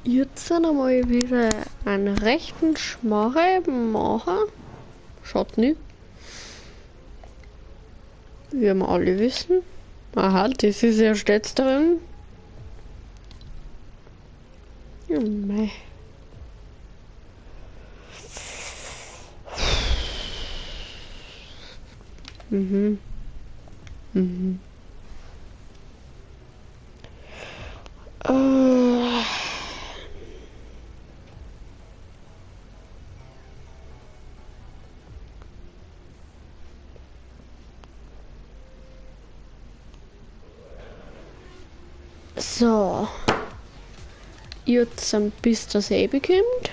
Jetzt einmal wieder einen rechten Schmarre machen. Schaut nicht. Wie wir alle wissen. Aha, das ist ja stets drin. Ja, mei. Mhm. Mhm. So. Jetzt bis das Baby kommt.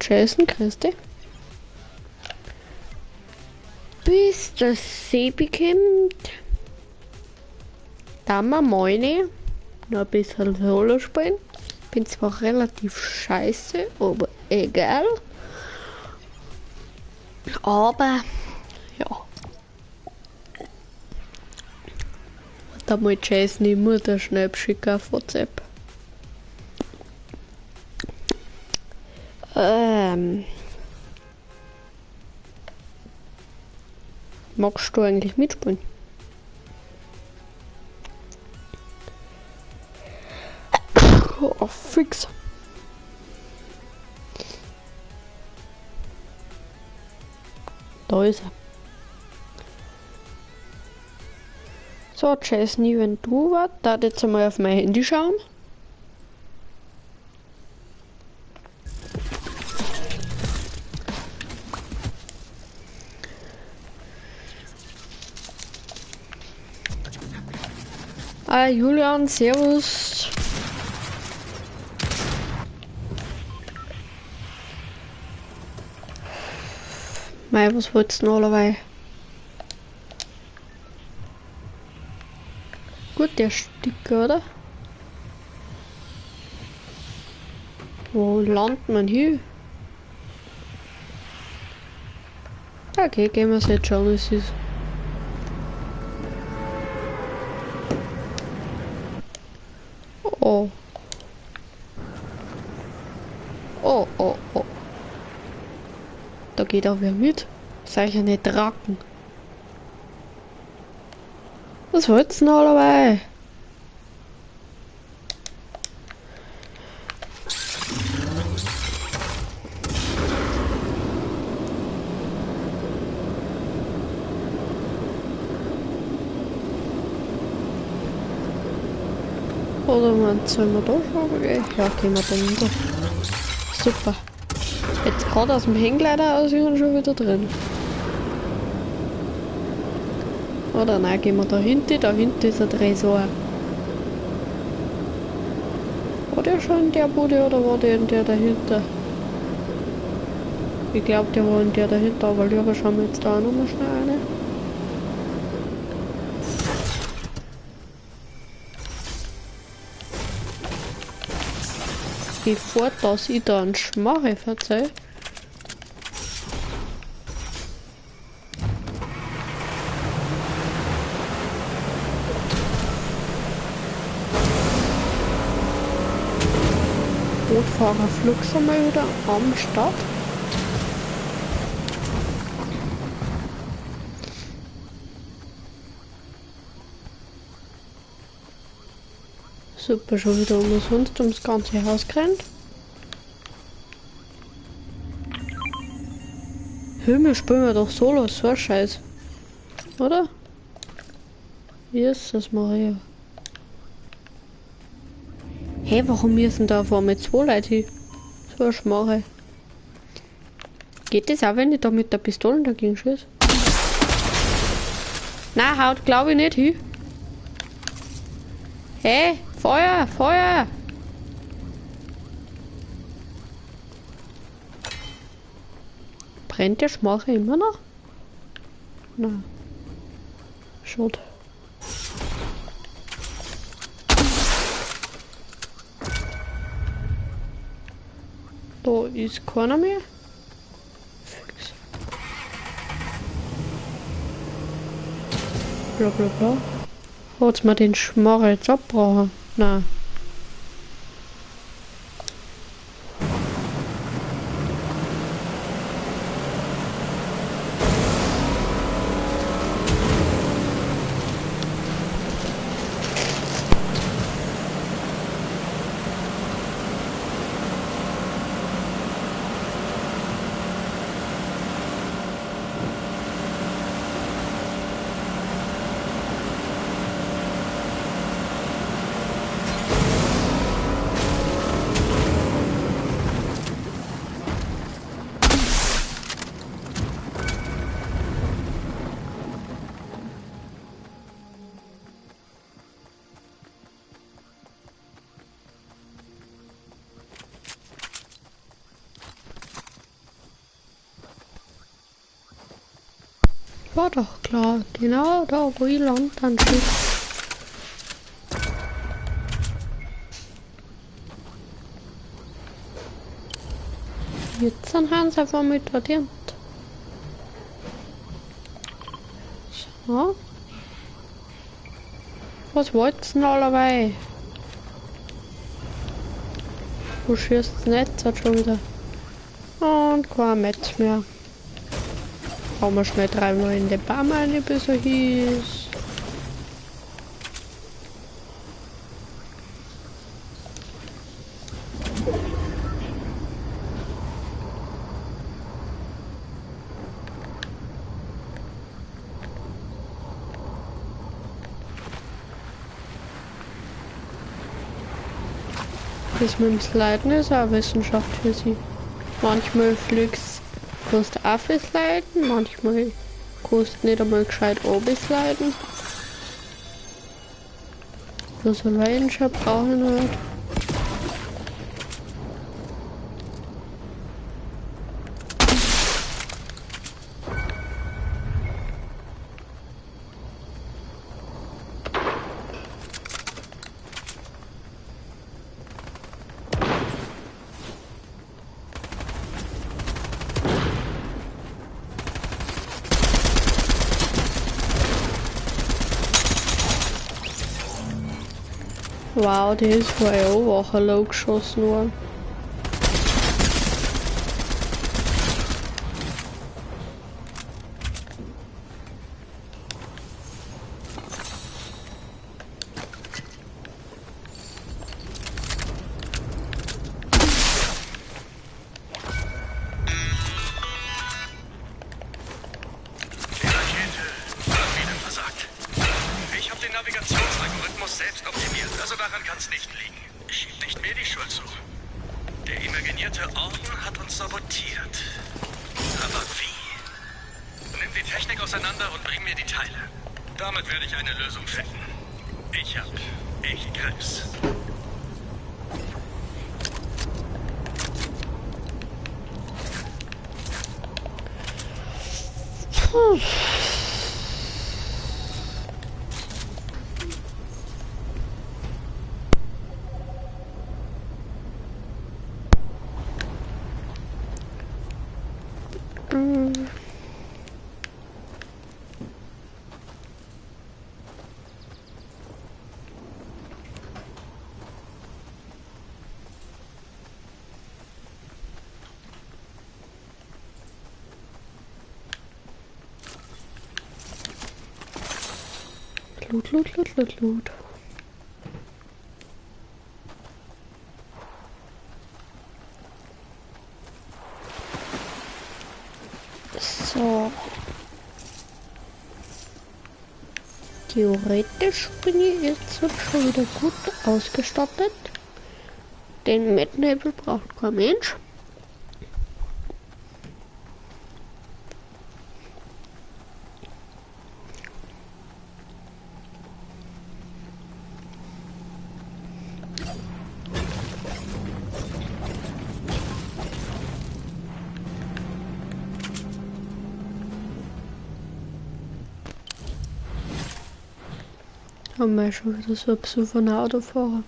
Jason, grüß dich. Bis das Sebi kommt, da wir meine noch ein bisschen Solo spielen. Bin zwar relativ scheiße, aber egal. Aber ja. Da mal Jason, ich muss da schnell schicken auf WhatsApp. Magst du eigentlich mitspielen? Oh, fix. Da ist er. So, Jason, wenn du warst, da jetzt einmal auf mein Handy schauen. Ah, Julian, servus. Mei, was wollt's denn allerweil? Gut, der Sticker, oder? Wo landet man hier? Okay, gehen wir es jetzt schauen, was es ist. Oh. Oh, oh, oh. Da geht auch wer mit. Sag ich ja nicht Drachen. Was wollt's denn allerweil? Oder man soll man da schauen? Ja, gehen wir da runter. Super. Jetzt gerade aus dem Hängleiter aus, ich bin schon wieder drin. Oder nein, gehen wir da hinten. Da hinten ist ein Tresor. War der schon in der Bude oder war der in der dahinter? Ich glaube, der war in der dahinter, aber lieber schauen wir jetzt da auch nochmal schnell eine. Bevor dass ich da einen Schmarre verzeih. Bootfahrer Flux haben wir wieder am Start. Super, schon wieder umsonst ums ganze Haus gerannt. Himmel, spielen wir doch Solo, so ein Scheiß. Oder? Jesus Maria. Hey, warum müssen da vor mir zwei Leute hin? So ein Schmarre. Geht das auch, wenn ich da mit der Pistole dagegen schieße? Na, haut glaube ich nicht hin. Hey, Feuer, Feuer! Brennt der Schmarre immer noch? Na. Schade. Da ist keiner mehr. Fix. Bla bla bla. Hat's mir den Schmarr jetzt abgebrochen? Nein. War doch klar, genau da, wo ich land, dann steht. Jetzt haben sie einfach mit verdient. So. Was wollt's denn allerweil? Wo schießt's Netz hat schon wieder? Und kein Metz mehr. Hauen wir schnell dreimal in den Baum rein, bis er hieß. Das mit dem Sliden ist auch Wissenschaft für sie. Manchmal fliegst kannst du auch sliden, manchmal kannst du nicht einmal gescheit sliden. So eine Leidenschaft brauche ich nicht. Wow, die ist vorher auch low geschossen worden. Die Rakete hat wieder versagt. Ich habe den Navigationsalgorithmus selbst optimiert, also daran kann's nicht liegen. Schieb nicht mir die Schuld zu. Der imaginierte Orden hat uns sabotiert. Aber wie? Nimm die Technik auseinander und bring mir die Teile. Damit werde ich eine Lösung finden. Ich hab echt Grips. Puh. Loot, loot, loot, loot, loot. So. Theoretisch bin ich jetzt schon wieder gut ausgestattet. Den Mettnebel braucht kein Mensch. Haben wir schon wieder so ein bisschen von Autofahrer.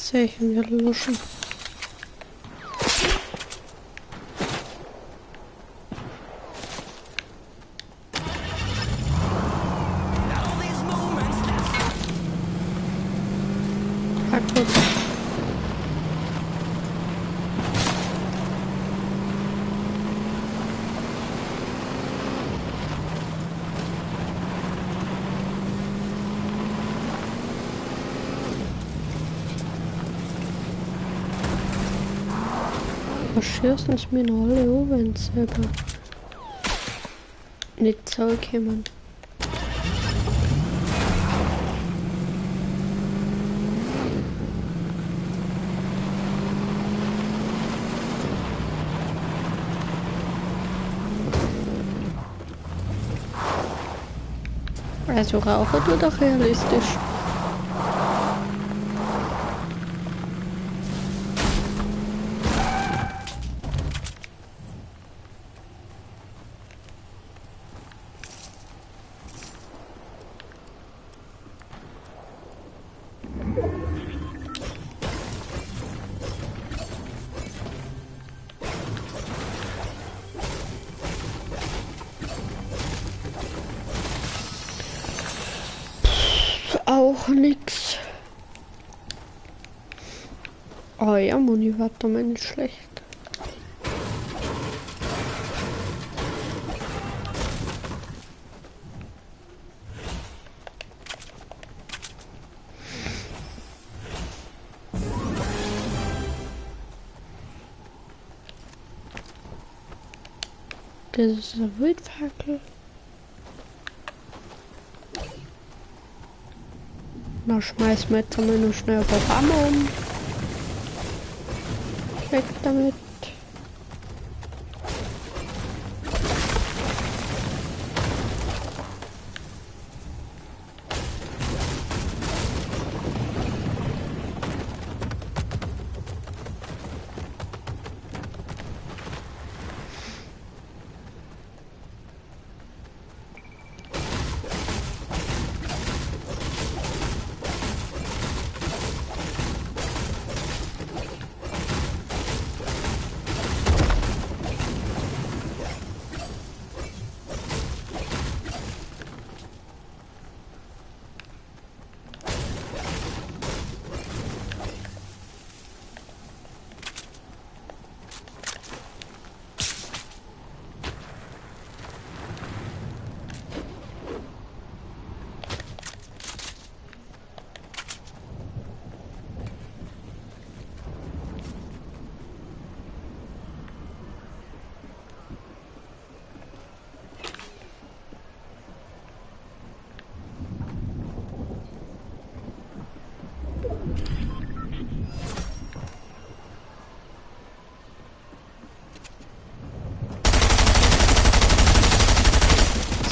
Zeichen löschen. Schießen sie mir noch alle an, wenn sie selber nicht zurückkommen. Also rauchen tut doch realistisch. Auch nix. Oh ja, Muni war doch mal nicht schlecht. Das ist eine Wildfackel. Na, schmeißen wir jetzt einmal noch schnell ein paar Bäume um. Weg damit.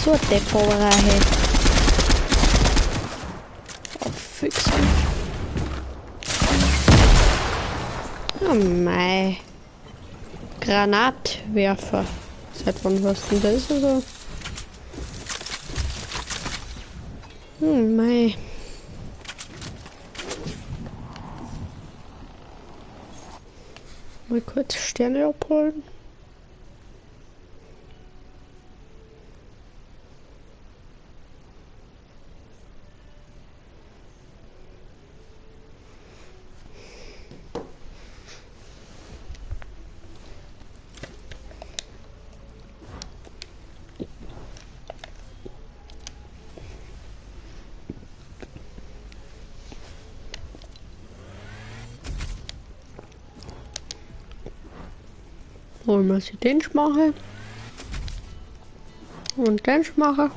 So ein Depp, oh, fix. Oh mei. Granatwerfer. Seit wann warst denn das oder? Mei. Mal kurz Sterne abholen. Holen wir sie den Schmache und den Schmache.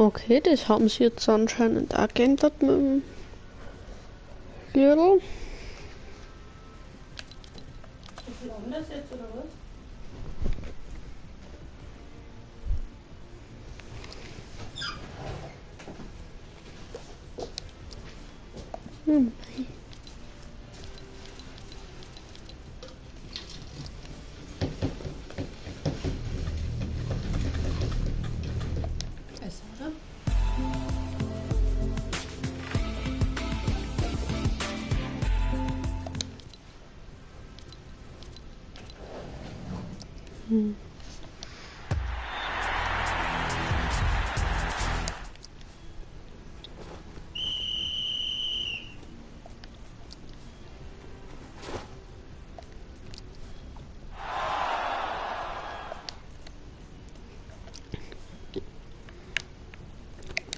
Okay, das haben sie jetzt anscheinend auch geändert mit dem Lidl. Ist das anders jetzt oder was? Hm. Besser, oder?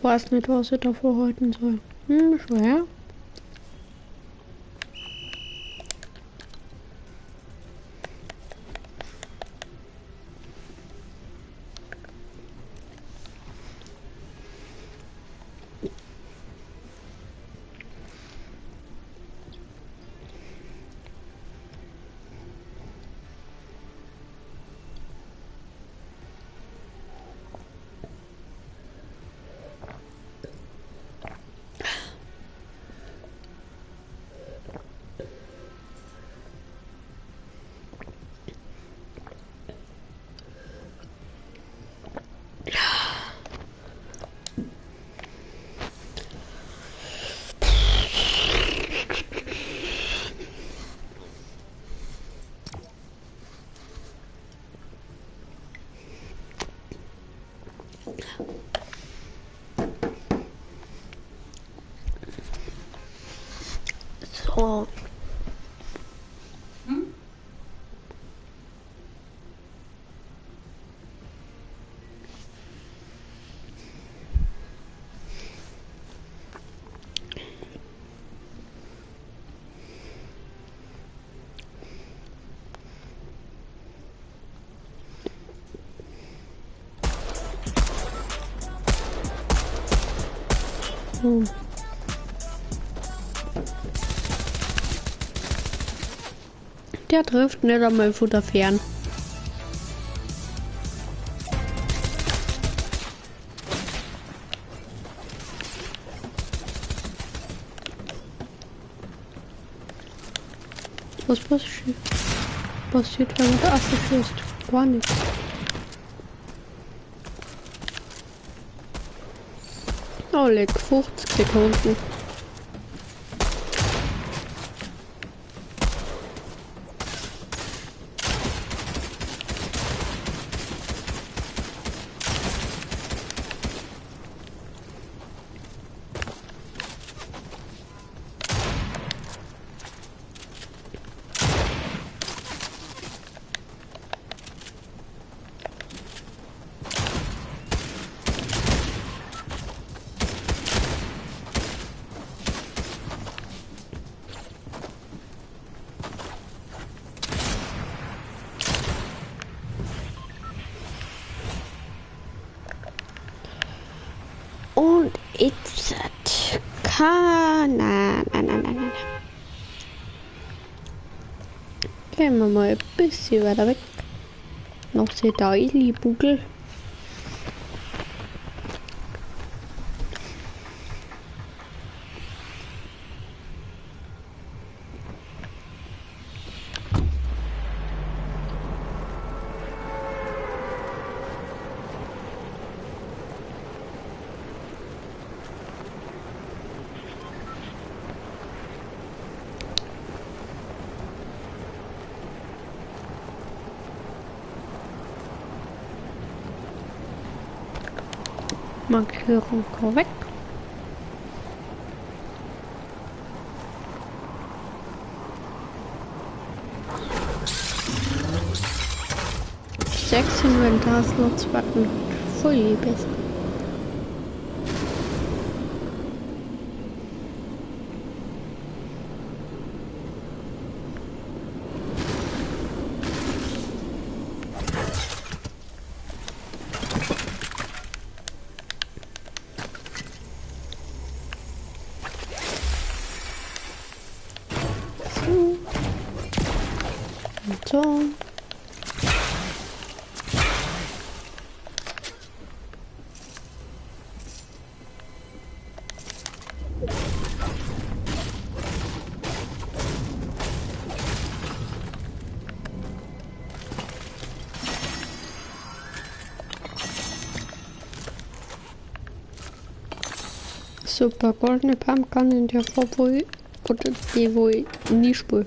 Weiß nicht, was ich davor halten soll. Hm, schwer. So. Hm? Hm. Der trifft nicht einmal von der Fern. Was passiert? Passiert, wenn man da schießt? Gar nichts. Oh, leck, 50 Sekunden. Und jetzt kann. Nein, nein, nein, nein, nein. Gehen wir mal ein bisschen weiter weg. Noch sehr da Bugel. Markierung korrekt. Sechs Inventarslots warten voll besser. Munition. Super, goldene Pumpgun in der Farbe, wo ich, oder die, wo ich nie spiele.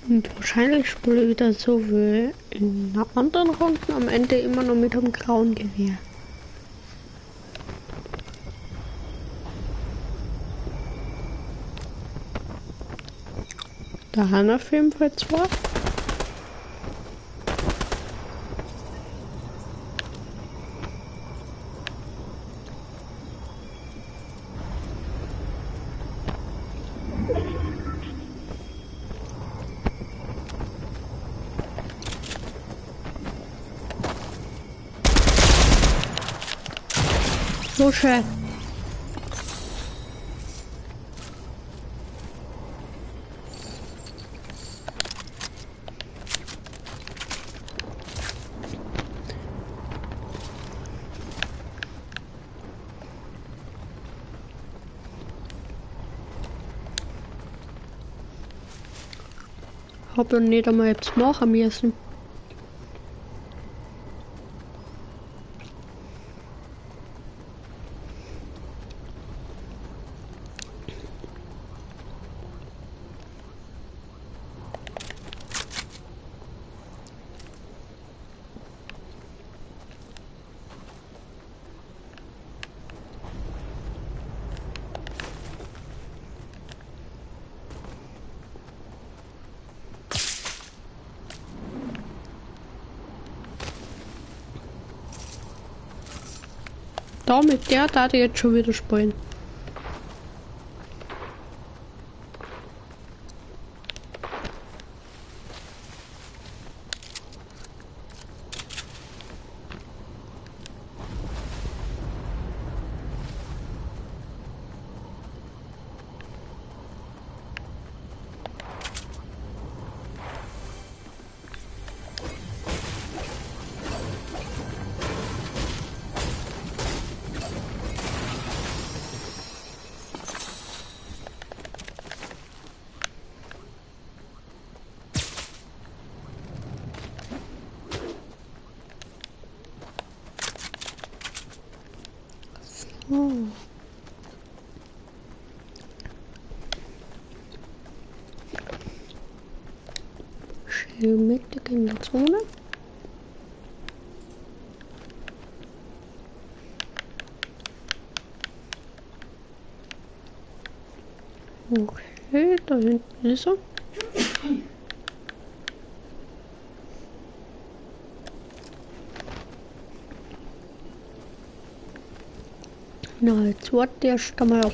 Und wahrscheinlich spiele ich wieder so wie in einer anderen Runde am Ende immer noch mit dem grauen Gewehr. Da haben wir auf jeden Fall zwei. So schön. Hab ja nicht einmal jetzt machen müssen. Da mit der darf ich jetzt schon wieder spielen. nächsten Zone. Okay, da hinten ist er. Na, jetzt warte erst einmal ab.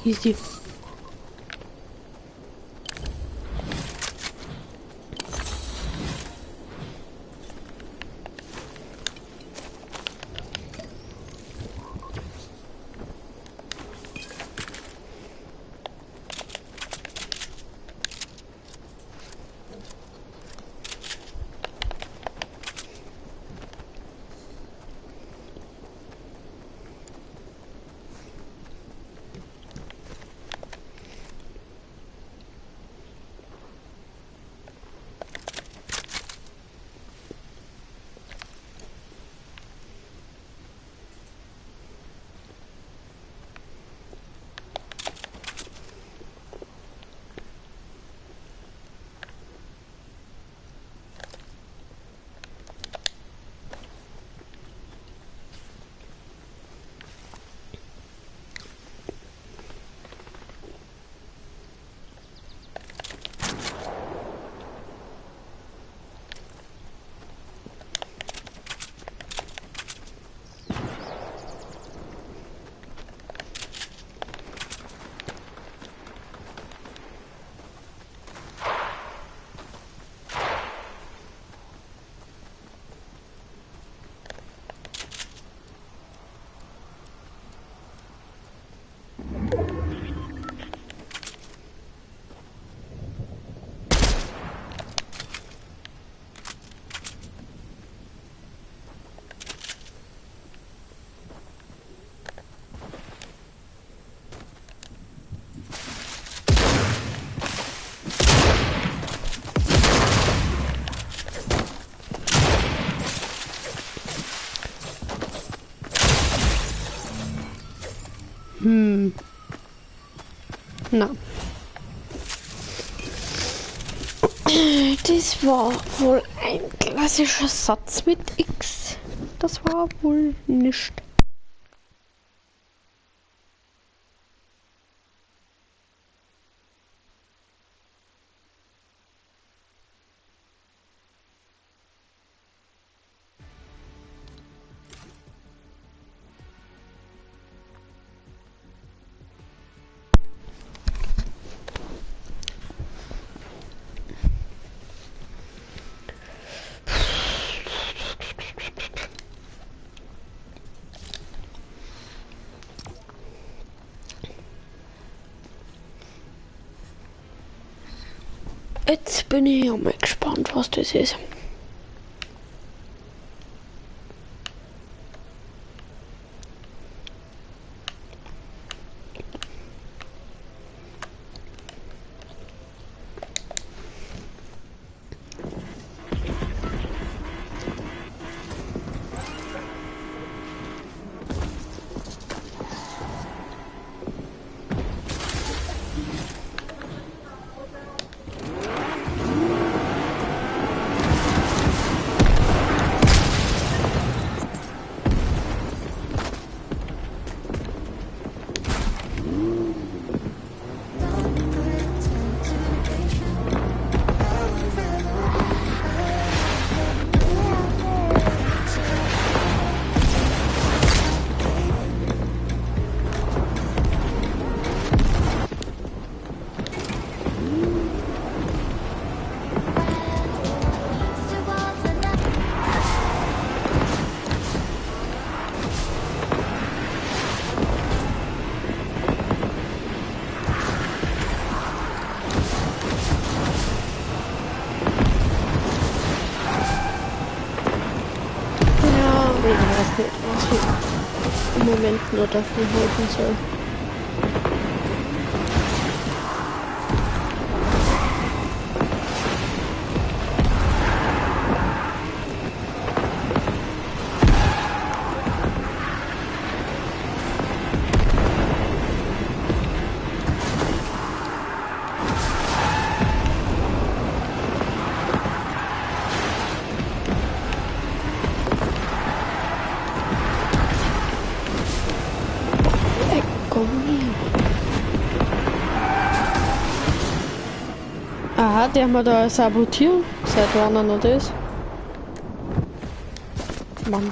Easy. Na. Das war wohl ein klassischer Satz mit X. Das war wohl nicht. Jetzt bin ich ja mal gespannt, was das ist. im Moment nur davon halten soll. Aha, die haben wir da sabotiert. Seit wann noch das? Mann.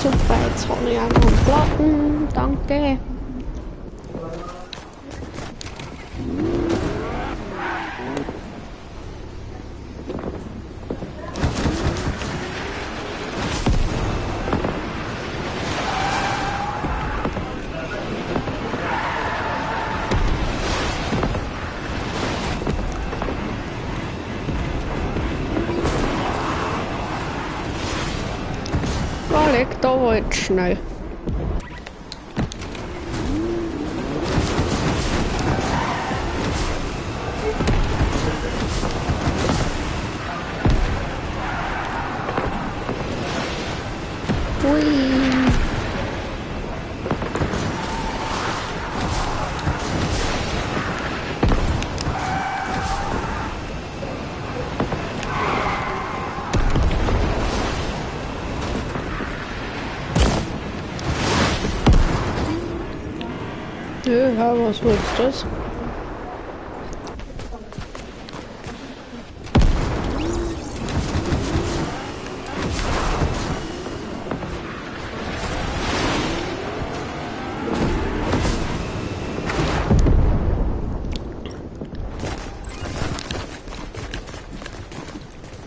Super, jetzt habe ich auch noch einen Platten. Danke. Da war jetzt schnell. Ui. Ja, was war jetzt das?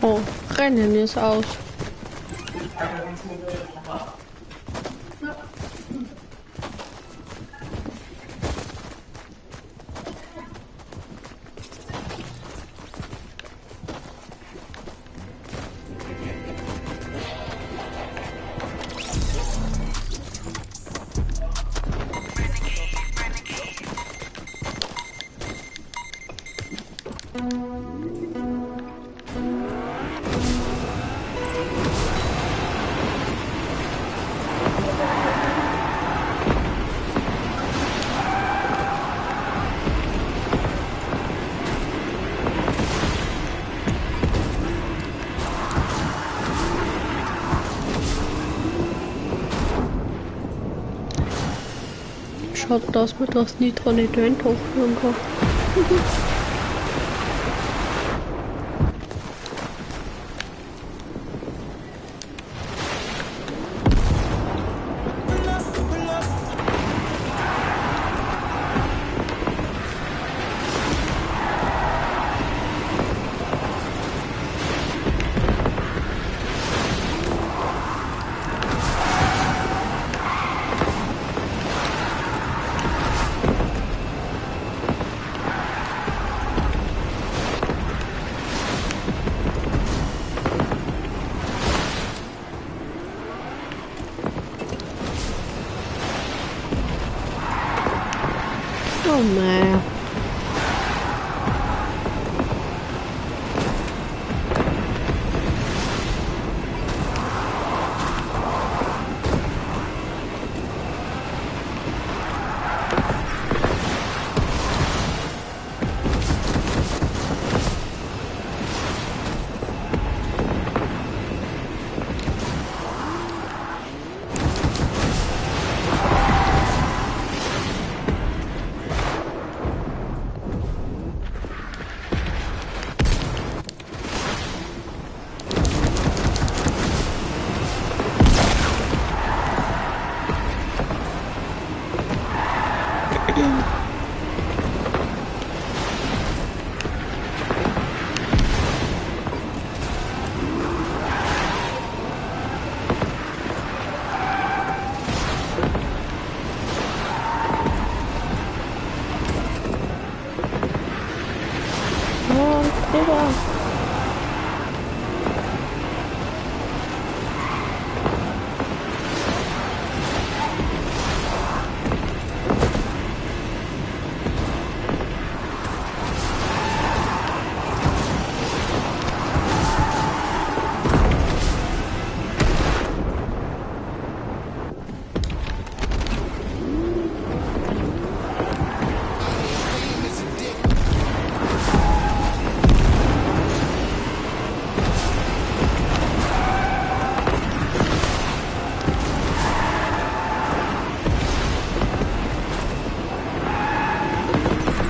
Oh, Rennen ist aus. Schade, dass man das Nitro nicht hochführen kann. Oh nein.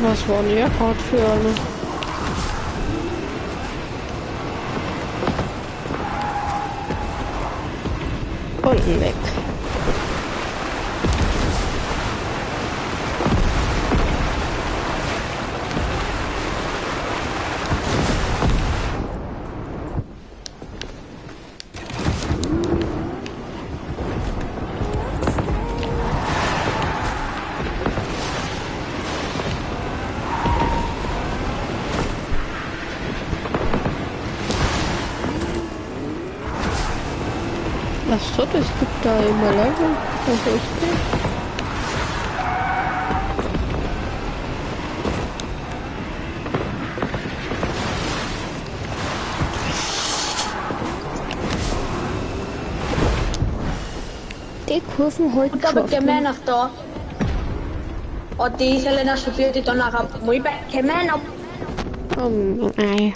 Was war denn gerade für eine? Unten weg. Ach so, es gibt da immer Level. Das ist nicht. Die Kurven heute Aber der Männer da. Og det er Helena Sofia, det er muy bad. Oh nein.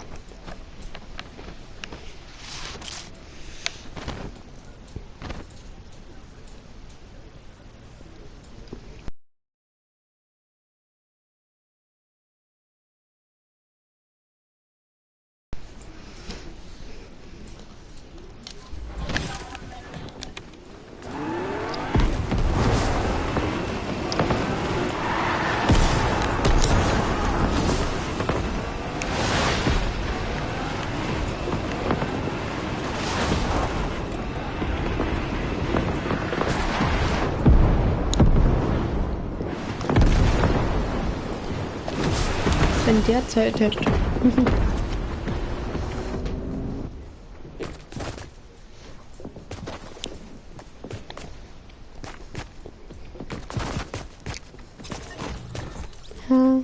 Wenn der Zeit hat. Ja.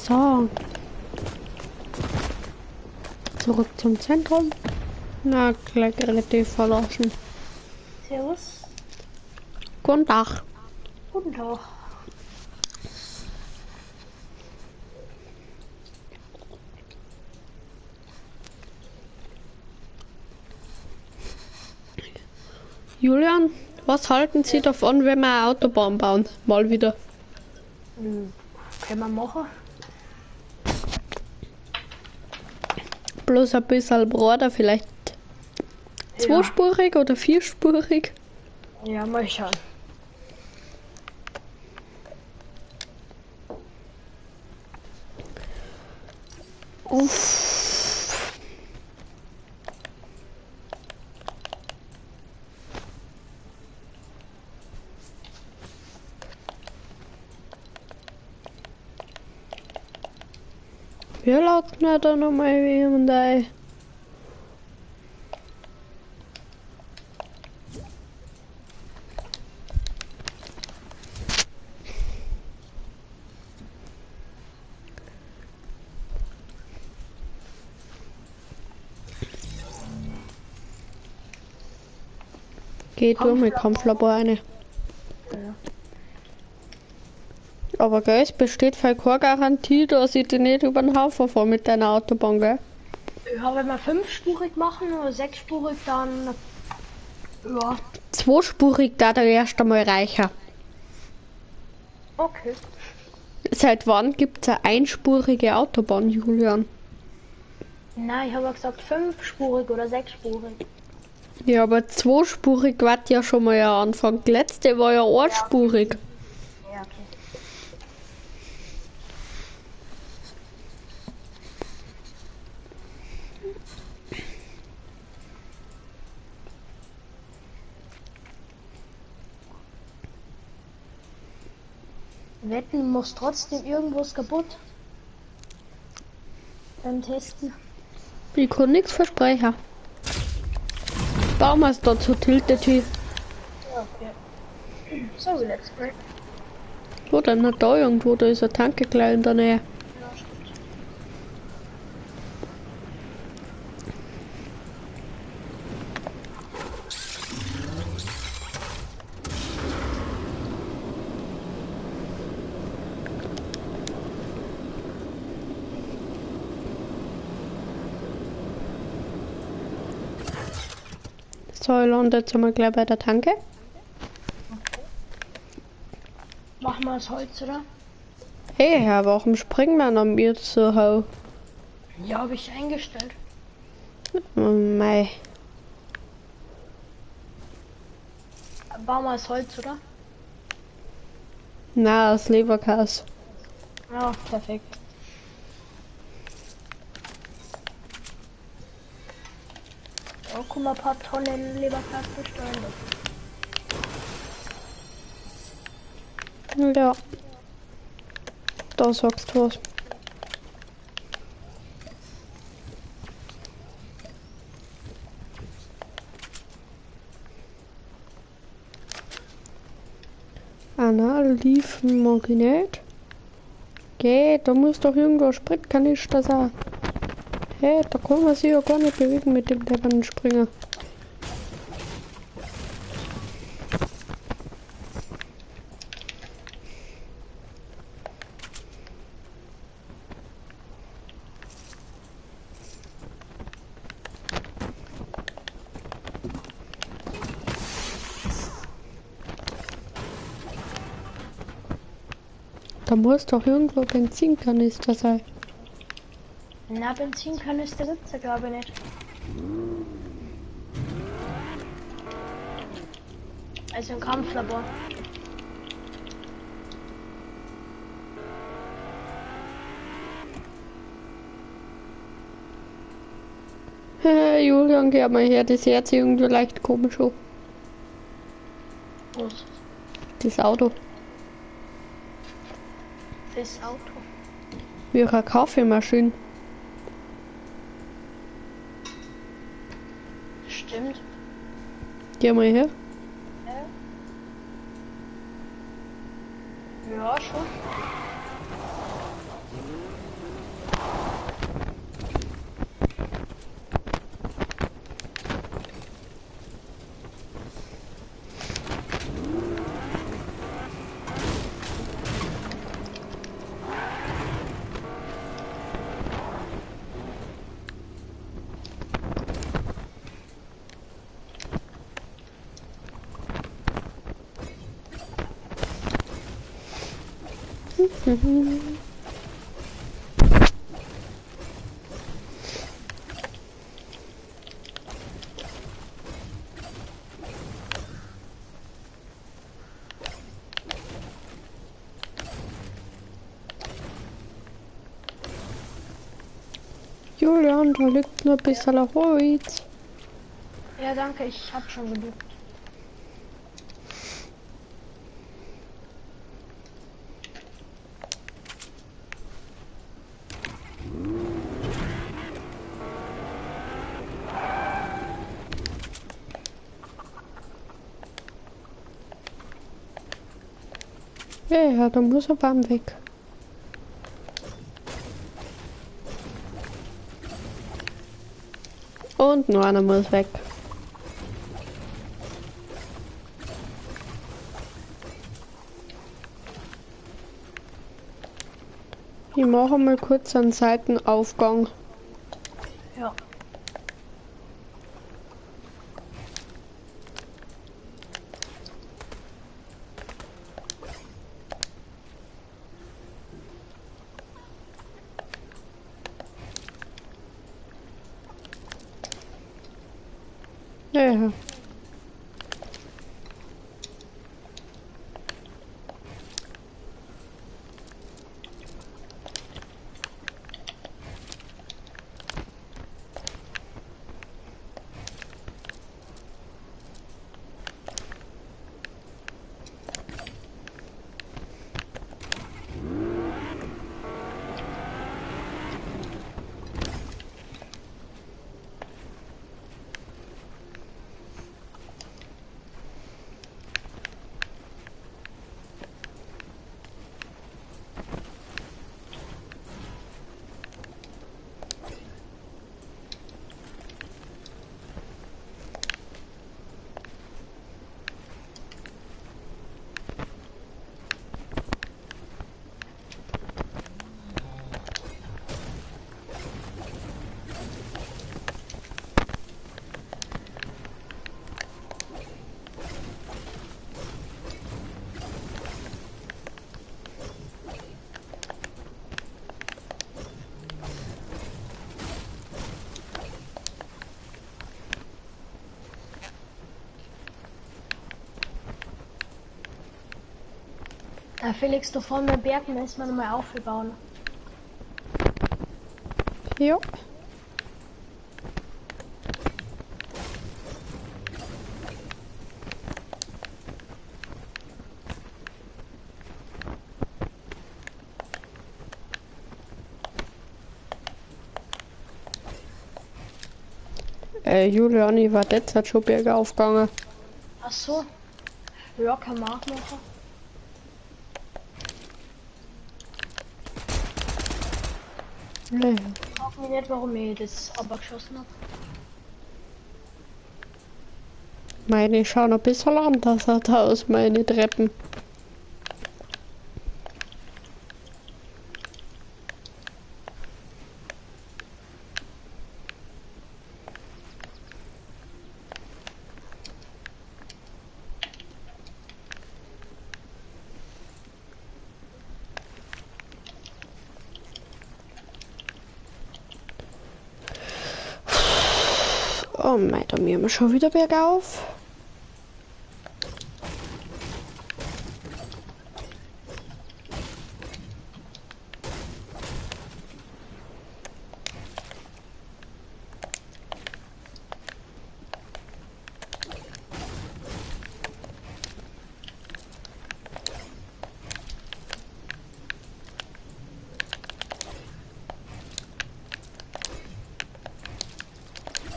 So. Zurück zum Zentrum. Na, gleich relativ verlassen. Servus. Guten Tag. Guten Tag. Julian, was halten Sie davon, wenn wir eine Autobahn bauen? Mal wieder. Können wir machen. Bloß ein bisschen breiter, vielleicht zweispurig oder vierspurig. Ja, mal schauen. Uff. Wir laden ja da nochmal jemand ein. Geht du mit Kampflabor eine. Ja. Aber gell, es besteht voll keine Garantie, dass ich dich nicht über den Haufen fahre mit deiner Autobahn, gell? Ja, wenn wir fünfspurig machen oder sechsspurig, dann. Ja. Zweispurig da der erst einmal reicher. Okay. Seit wann gibt's eine einspurige Autobahn, Julian? Nein, ich habe ja gesagt fünfspurig oder sechsspurig. Ja, aber zweispurig war ja schon mal ein Anfang. Die letzte war ja einspurig. Ja, okay. Wetten muss trotzdem irgendwas kaputt. Beim Testen. Ich kann nichts versprechen. Bauen wir es da zu Tilted hin. Ja, okay. So, let's play. Wo denn? Na, da irgendwo, da ist eine Tanke gleich in der Nähe. Ja, stimmt. So, ich lande jetzt einmal gleich bei der Tanke. Machen wir das Holz, oder? Hey, Herr, warum springen wir an mir so hoch? Ja, habe ich eingestellt. Oh, mei. Bauen wir das Holz, oder? Na, das Leberkäse. Ja, perfekt. Ja, guck mal, ein paar Tonnen Leberkäse bestellen. Ja. Da sagst du was. Ah, na, liefen mag ich nicht. Geh, da muss doch irgendwo ein Spritkanister sein. Hey, da kann man sich ja gar nicht bewegen mit dem depperten Springer. Da muss doch irgendwo Benzinkanister sein. Na, Benzinkanister gibt's ja glaube ich nicht. Also im Kampflabor. Hey, Julian, geh mal her, das hört sich irgendwie leicht komisch an. Was? Das Auto. Das Auto. Wie eine Kaffeemaschine. Stimmt. Geh mal her. Ja, schon. Mhm. Julian, da liegt nur ein bisschen Holz. Ja, danke, ich hab schon genug. Ja, da muss ein Baum weg. Und nur einer muss weg. Ich mache mal kurz einen Seitenaufgang. Ja. Ja. Da Felix, du vor mir Berg müssen wir nochmal aufbauen. Ja. Julian, ich war derzeit schon bergauf gegangen. Ach so. Ja, kann man auch machen. Ja. Frag mich nicht, warum ich das abgeschossen habe. Meine schauen ein bisschen anders aus, meine Treppen. Oh mein, da müssen wir schon wieder bergauf.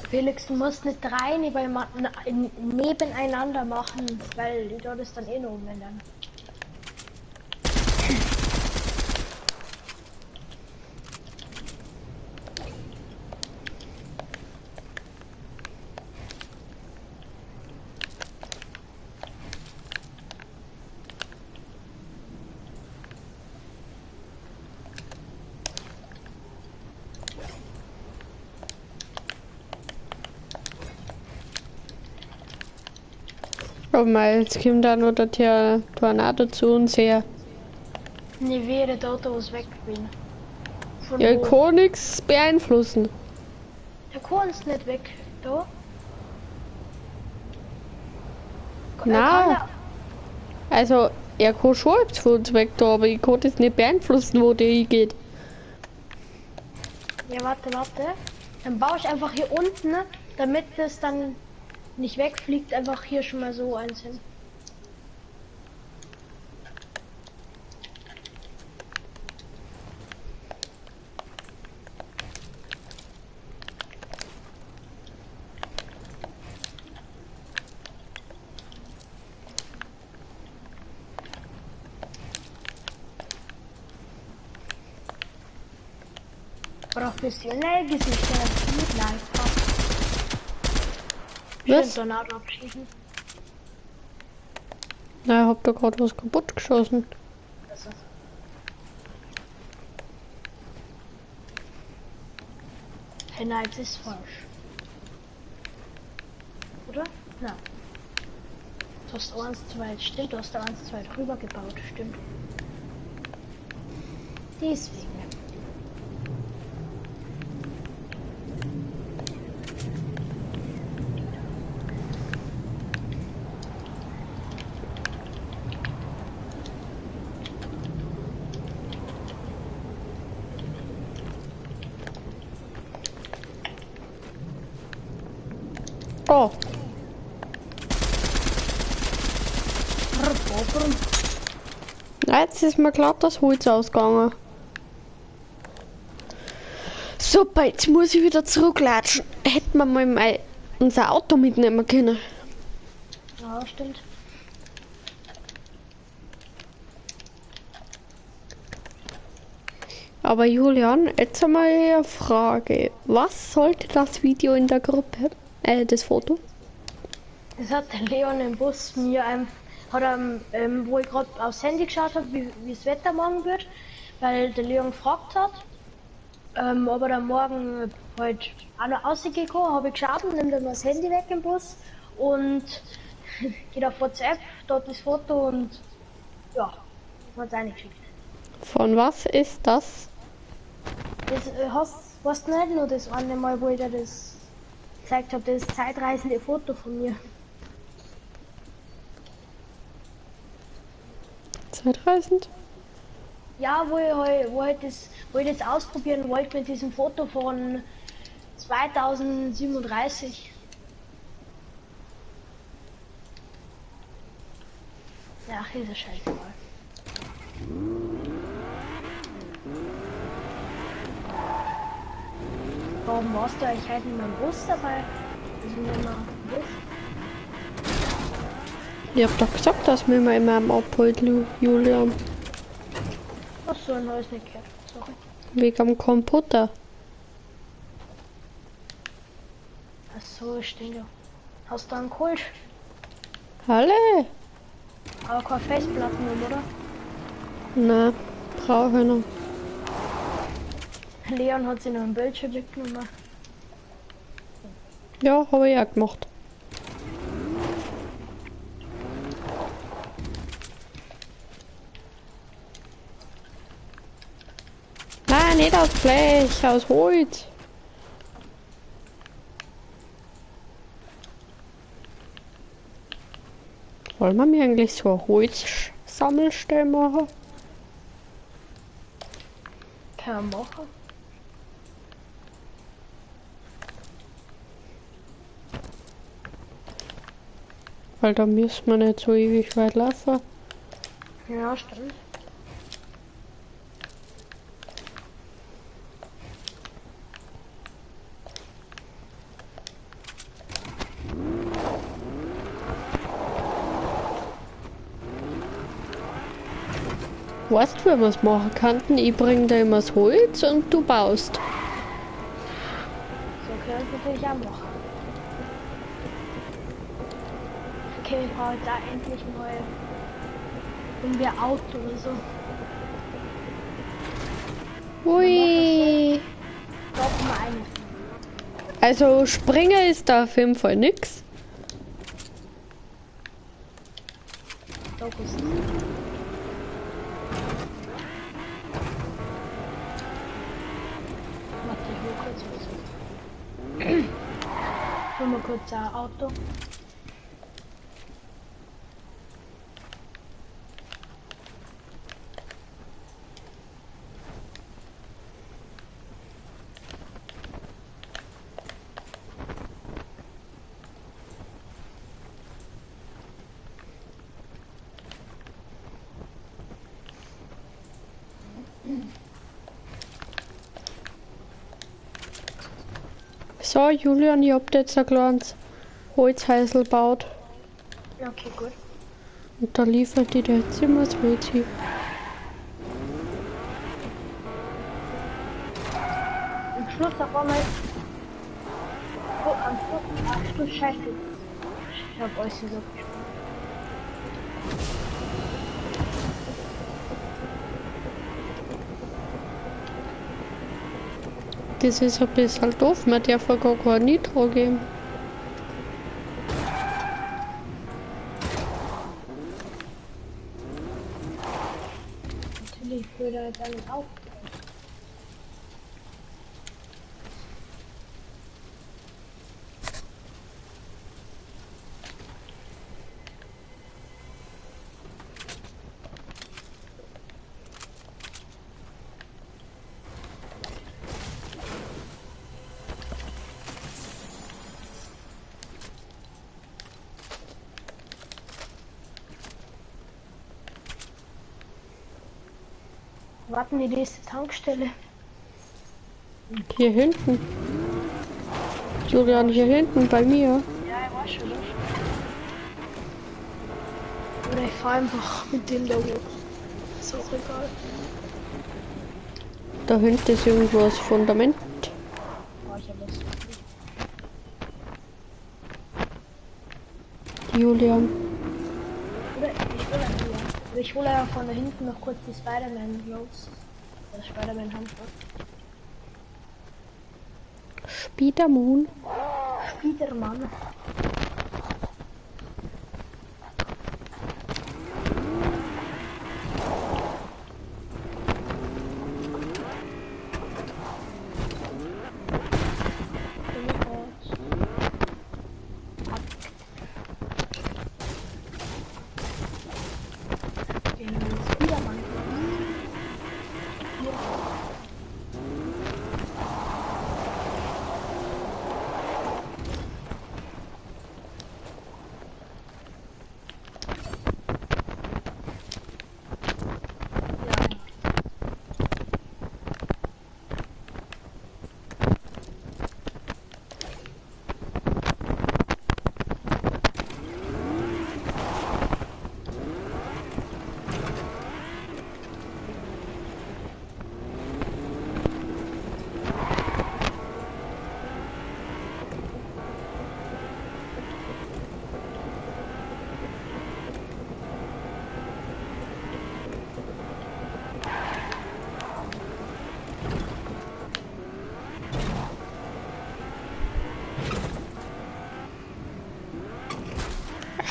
Felix, du musst nicht drei nebeneinander machen, weil die dort ist dann eh noch umändern. Oh mei, jetzt kommt da noch der Tornado zu uns her. Nee, wäre dort was weg bin. Von Ja, ich wo? kann nichts beeinflussen. Der kann's nicht weg. Da. Na. Also, er kann schon etwas von uns weg da, aber ich kann das nicht beeinflussen, wo der hingeht. Ja, warte, warte. Dann baue ich einfach hier unten, ne, damit es dann nicht wegfliegt, einfach hier schon mal so eins hin. Professionell gesichert mit Live. Was? Schön Tornado abschießen. Na, ich hab da gerade was kaputt geschossen. Also. Hey, nein, das ist falsch. Oder? Nein. Du hast eins zu weit, stimmt, du hast da eins zu weit rüber gebaut, stimmt. Deswegen. Oh, na, jetzt ist mir glatt das Holz ausgegangen. Super, jetzt muss ich wieder zurücklatschen. Hätten wir mal unser Auto mitnehmen können. Ja, stimmt. Aber Julian, jetzt einmal eine Frage. Was sollte das Video in der Gruppe? Das Foto? Das hat der Leon im Bus mir hat er, wo ich gerade aufs Handy geschaut habe, wie das Wetter morgen wird, weil der Leon gefragt hat, ob er dann morgen halt auch noch rausgehen kann, habe ich geschaut und nimmt er mal das Handy weg im Bus und geht auf WhatsApp, dort das Foto und ja, das hat's reingeschickt. Von was ist das? Das hast du nicht nur das eine Mal, wo ich dir das gezeigt habe, das zeitreisende Foto von mir. Zeitreisend? Ja, wo ich das ausprobieren wollte mit diesem Foto von 2037. Ja, ach, ist ja scheißegal. Warum warst du eigentlich heute nicht mehr im Bus dabei? Also nicht mehr im Bus. Ich hab doch gesagt, dass wir immer am abholt, Julian. Ach so, ein neues nicht gehört. Sorry. Wegen am Computer. Ach so, stimmt ja. Hast du einen geholt? Alle? Aber keine Festplatten mehr, oder? Nein, brauche ich noch. Leon hat sich noch ein Bildschirm mitgenommen. Ja, habe ich auch gemacht. Nein, nicht aus Blech, aus Holz. Wollen wir mir eigentlich so eine Holzsammelstelle machen? Kann man machen. Weil da müssen wir nicht so ewig weit laufen. Ja, stimmt. Weißt du, wie wir es machen könnten? Ich bring dir immer das Holz und du baust. So können wir es natürlich auch machen. Okay, ich brauche jetzt auch endlich mal irgendwie ein Auto oder so. Ui. Doch mal eine. Also springen ist da auf jeden Fall nix. Doch ist es. kurz was. Hol mal kurz ein Auto. So, Julian, ich hab jetzt ein kleines Holzhäusl gebaut. Ja, okay, gut. Und da liefert die dir jetzt immer das Holz hin. Am Schluss auf einmal. Oh, am Schluss. Ach du Scheiße. Ich hab euch so gespielt. Das ist ein bisschen doof, man darf ja gar kein Nitro geben. Natürlich würde er jetzt alles auf. Warten die nächste Tankstelle. Hier hinten. Julian, hier hinten bei mir. Ja, ich weiß schon. Oder ich fahre einfach mit dem da hoch. Ist auch egal. Da hinten ist irgendwo das Fundament. Oh, ich hab das. Julian. Oder ich hole ja. Ich hole ja von da hinten noch kurz die Spider-Man Gloves. Das Spider-Man Handschuhe. Spidermoon. Spiderman.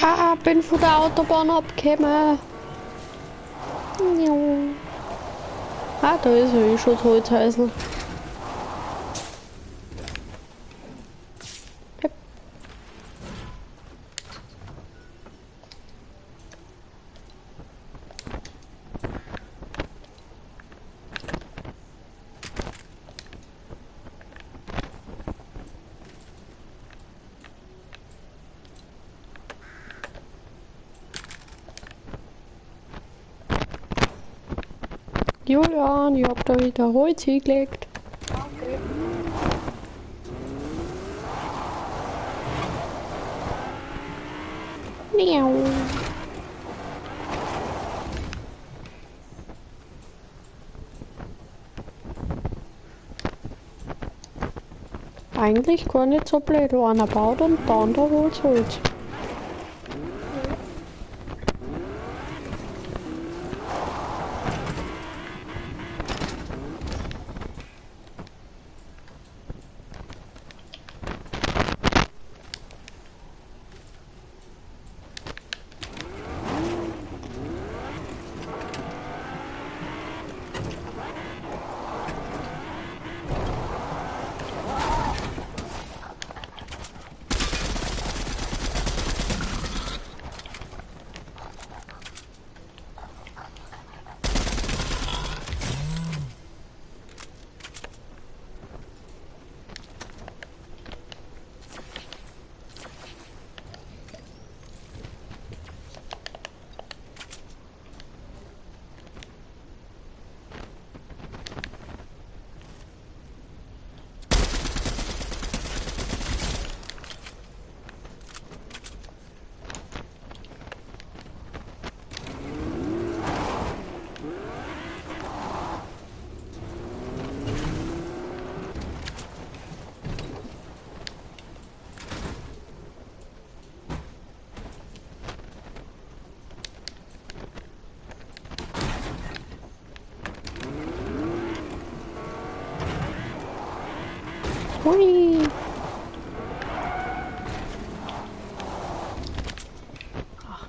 Ah, bin von der Autobahn abgekommen. Ah, da ist ja eh schon das Holzhäusl. Julian, ich hab da wieder Holz hingelegt. Okay. Miau. Eigentlich gar nicht so blöd. Einer baut und der andere holt Holz. Hui. Ach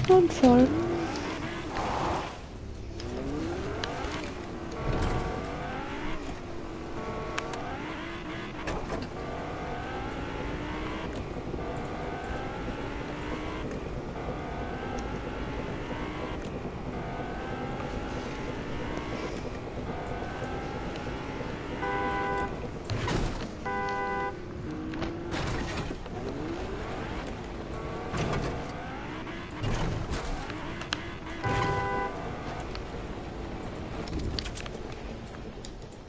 nein. Und voll.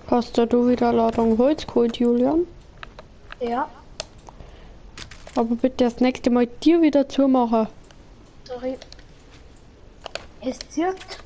Hast du wieder Ladung Holz geholt, Julian? Ja, Aber bitte das nächste Mal dir wieder zumachen. Sorry. Es zirkt.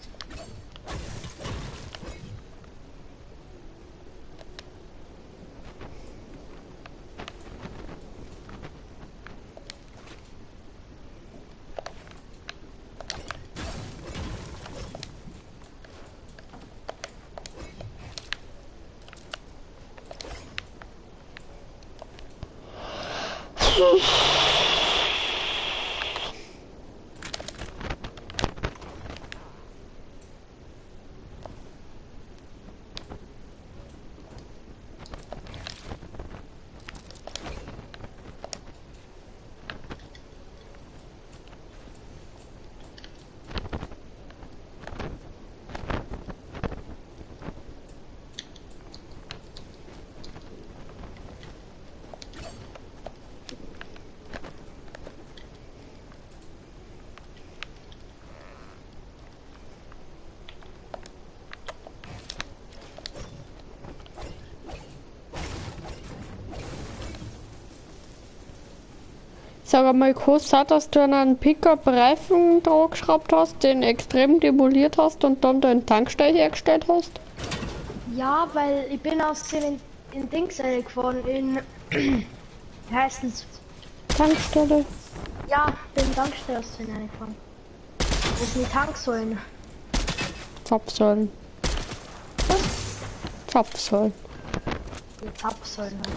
Sag einmal, kann's sein, dass du an einen Pickup Reifen drauf geschraubt hast, den extrem demoliert hast und dann deinen Tankstelle hergestellt hast? Ja, weil ich bin aus den in Dings gefahren, in wie heißt es? Tankstelle? Ja, bin Tankstelle aus den gefahren. Wo sind die Tanksäulen? Zapfsäulen. Was? Zapfsäulen. Die Zapfsäulen halt.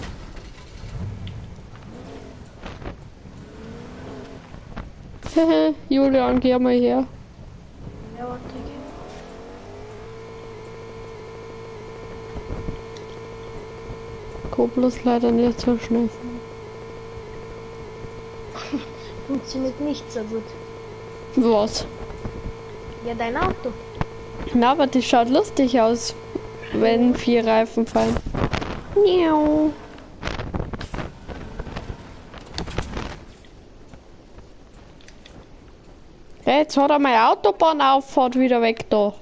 Julian, geh mal her. Ja, warte. Ich kann bloß leider nicht so schnell fahren. Funktioniert nicht so gut. Was? Ja, dein Auto. Na, aber das schaut lustig aus, wenn 4 Reifen fallen. Miau. Hey, jetzt hat er meine Autobahnauffahrt wieder weg da.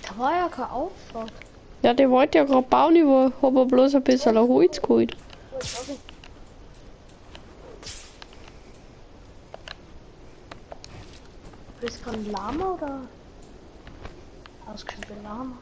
Da war ja keine Auffahrt. Ja, die wollte ja gerade bauen, ich hab aber bloß ein bisschen Holz geholt. Oh, sorry. Bist du gerade ein Lama oder? Ausgeschaut wie ein Lama.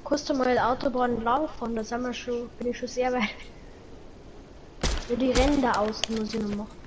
Kannst du mal die Autobahn lang fahren, da sind wir schon, bin ich schon sehr weit. Nur die Ränder außen muss ich noch machen.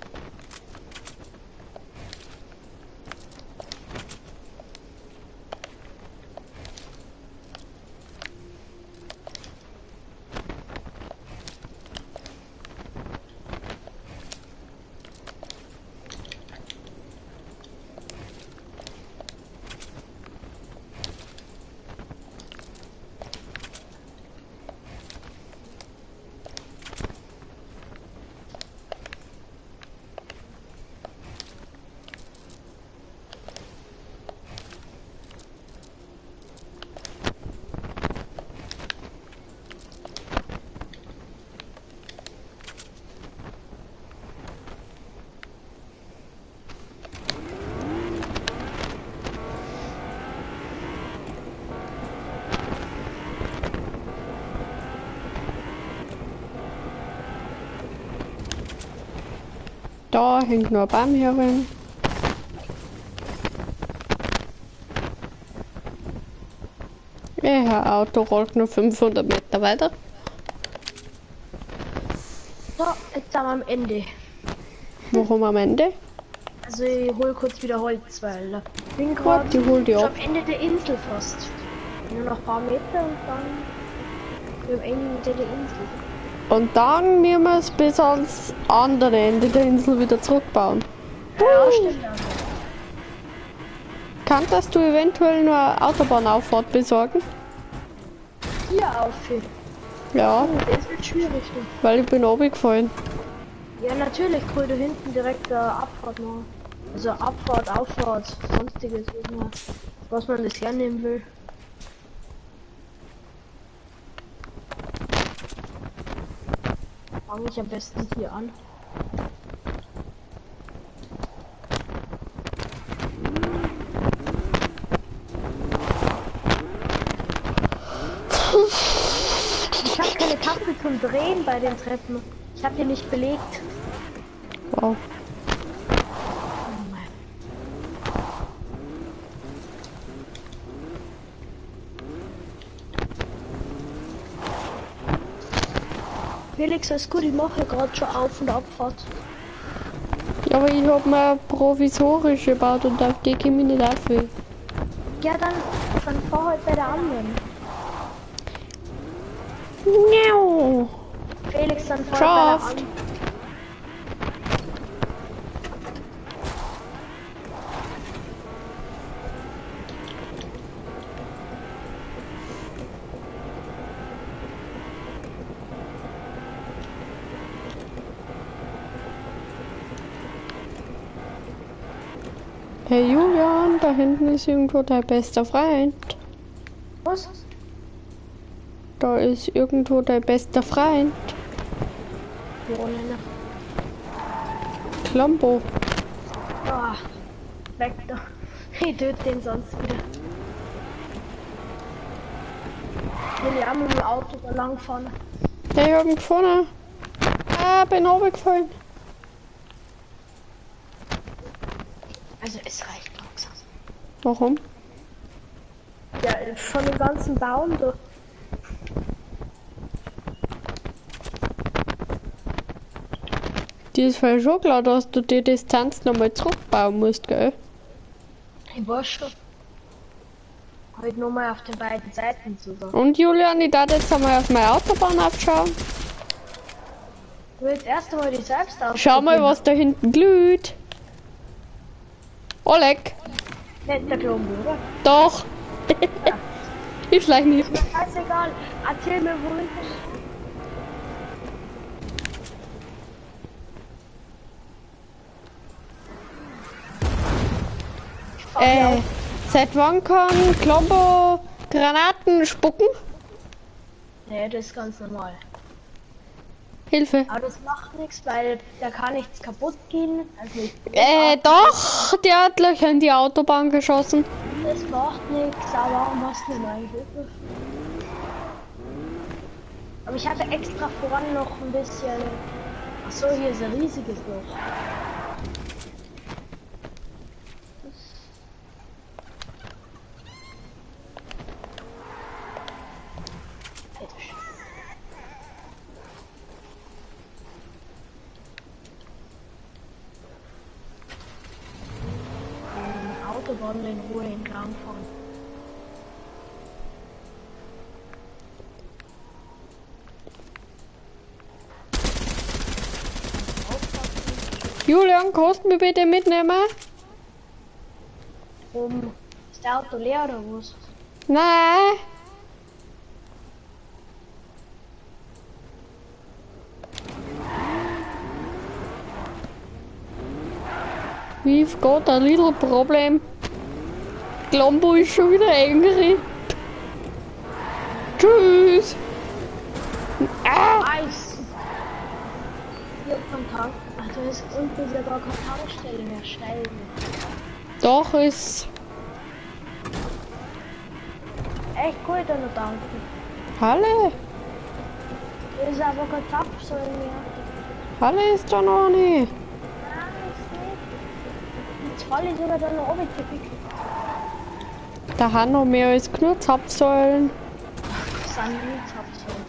Da hängt noch ein Baum herin. Ja, Auto rollt nur 500 Meter weiter. So, jetzt sind wir am Ende. Warum am Ende? Also ich hol kurz wieder Holz, weil ich bin gerade die hol die schon ab. am Ende der Insel fast. Nur noch ein paar Meter und dann am Ende der Insel. Und dann müssen wir es bis ans andere Ende der Insel wieder zurückbauen. Ja, stimmt auch. Kannst du eventuell nur eine Autobahnauffahrt besorgen? Hier auf. Ja, Oh, das wird schwierig. Du. weil ich bin runtergefallen. Ja, natürlich, cool, da hinten direkt eine Abfahrt machen. Also Abfahrt, Auffahrt, sonstiges, was man das hernehmen will. Fange ich am besten hier an. Ich habe keine Taste zum Drehen bei den Treppen. Ich habe die nicht belegt. Wow. Felix, alles gut, ich mache gerade schon Auf- und Abfahrt. Ja, aber ich hab mir provisorisch gebaut und auf die komme ich nicht auf. Ja, dann fahr halt bei der anderen. Miau. Felix, dann fahr halt bei der Geschafft. anderen. Hey Julian, da hinten ist irgendwo dein bester Freund. Was? Da ist irgendwo dein bester Freund. Wo denn? Klombo. Ah, weg da. Ich töte den sonst wieder. Ich will ja auch mit dem Auto da lang fahren. Hey, ich hab ihn gefunden. Ah, bin runtergefallen. Also es reicht langsam. Warum? Ja, von dem ganzen Baum da. Dir ist voll schon klar, dass du die Distanz nochmal zurückbauen musst, gell? Ich weiß schon. Halt nur mal auf den beiden Seiten sogar. Und Julian, ich darf jetzt einmal auf meine Autobahn aufschauen. Du willst erst einmal die selbst ausprobieren. Schau mal, was da hinten glüht. Oleg. Nicht der Klombo, oder? Doch. Ich schleich nicht. Scheißegal. Erzähl mir, wohin. Seit wann kann Klombo Granaten spucken? Nee, das ist ganz normal. Hilfe. Aber das macht nichts, weil da kann nichts kaputt gehen. Also nicht Doch, der hat Löcher in die Autobahn geschossen. Das macht nichts, aber warum hast du denn eigentlich? Aber ich habe extra voran noch ein bisschen. Ach so, hier ist ein riesiges Loch. Autobahn in Ruhe entlang fahren. Julian, kannst du mich bitte mitnehmen? Ist der Auto leer oder was? Nein. We've got a little problem. Klombo ist schon wieder angry. Tschüss. Ah. Eis. Hier vom Tank. Ach, da ist unten ist ja gar keine Tankstelle mehr. Scheiße. Doch ist. Echt cool, da noch tanken. Halle. Da ist aber kein Zapfsäule mehr. Halle ist da noch nicht. Ja, Freilich sogar da noch oben gefickt. Da haben noch mehr als genug Zapfsäulen. Das sind nie Zapfsäulen.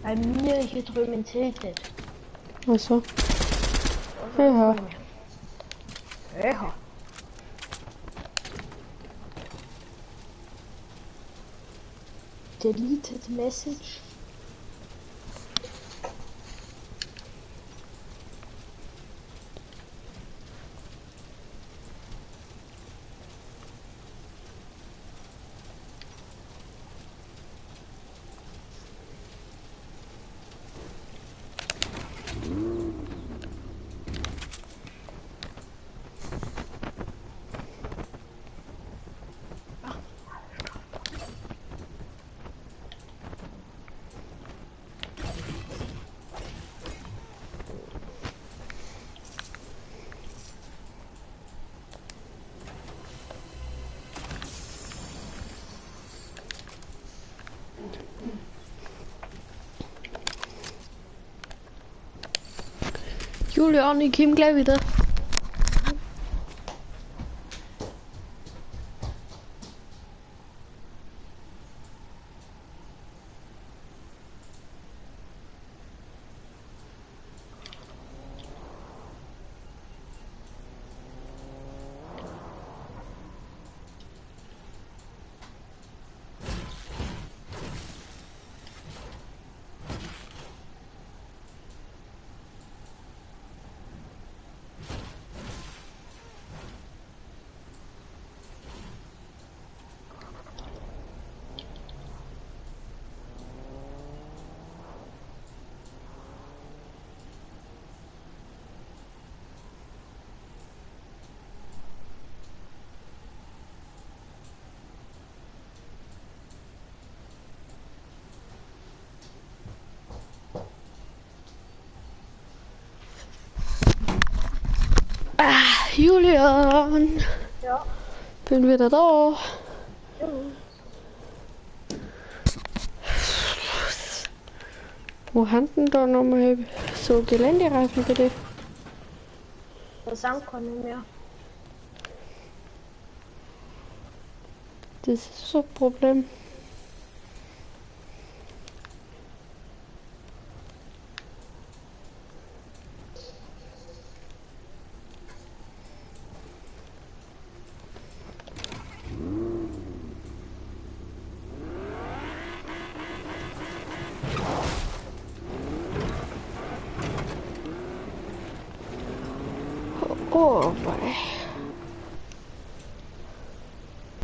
Bei mir hier drüben in Tilted. Also. Ja. Ja. Deleted Message. Julian, ich komm gleich wieder. Julian, Ja. bin wieder da. Ja. Wo haben denn da nochmal so Geländereifen bitte? Da sind keine mehr. Das ist so ein Problem. Oh, wei.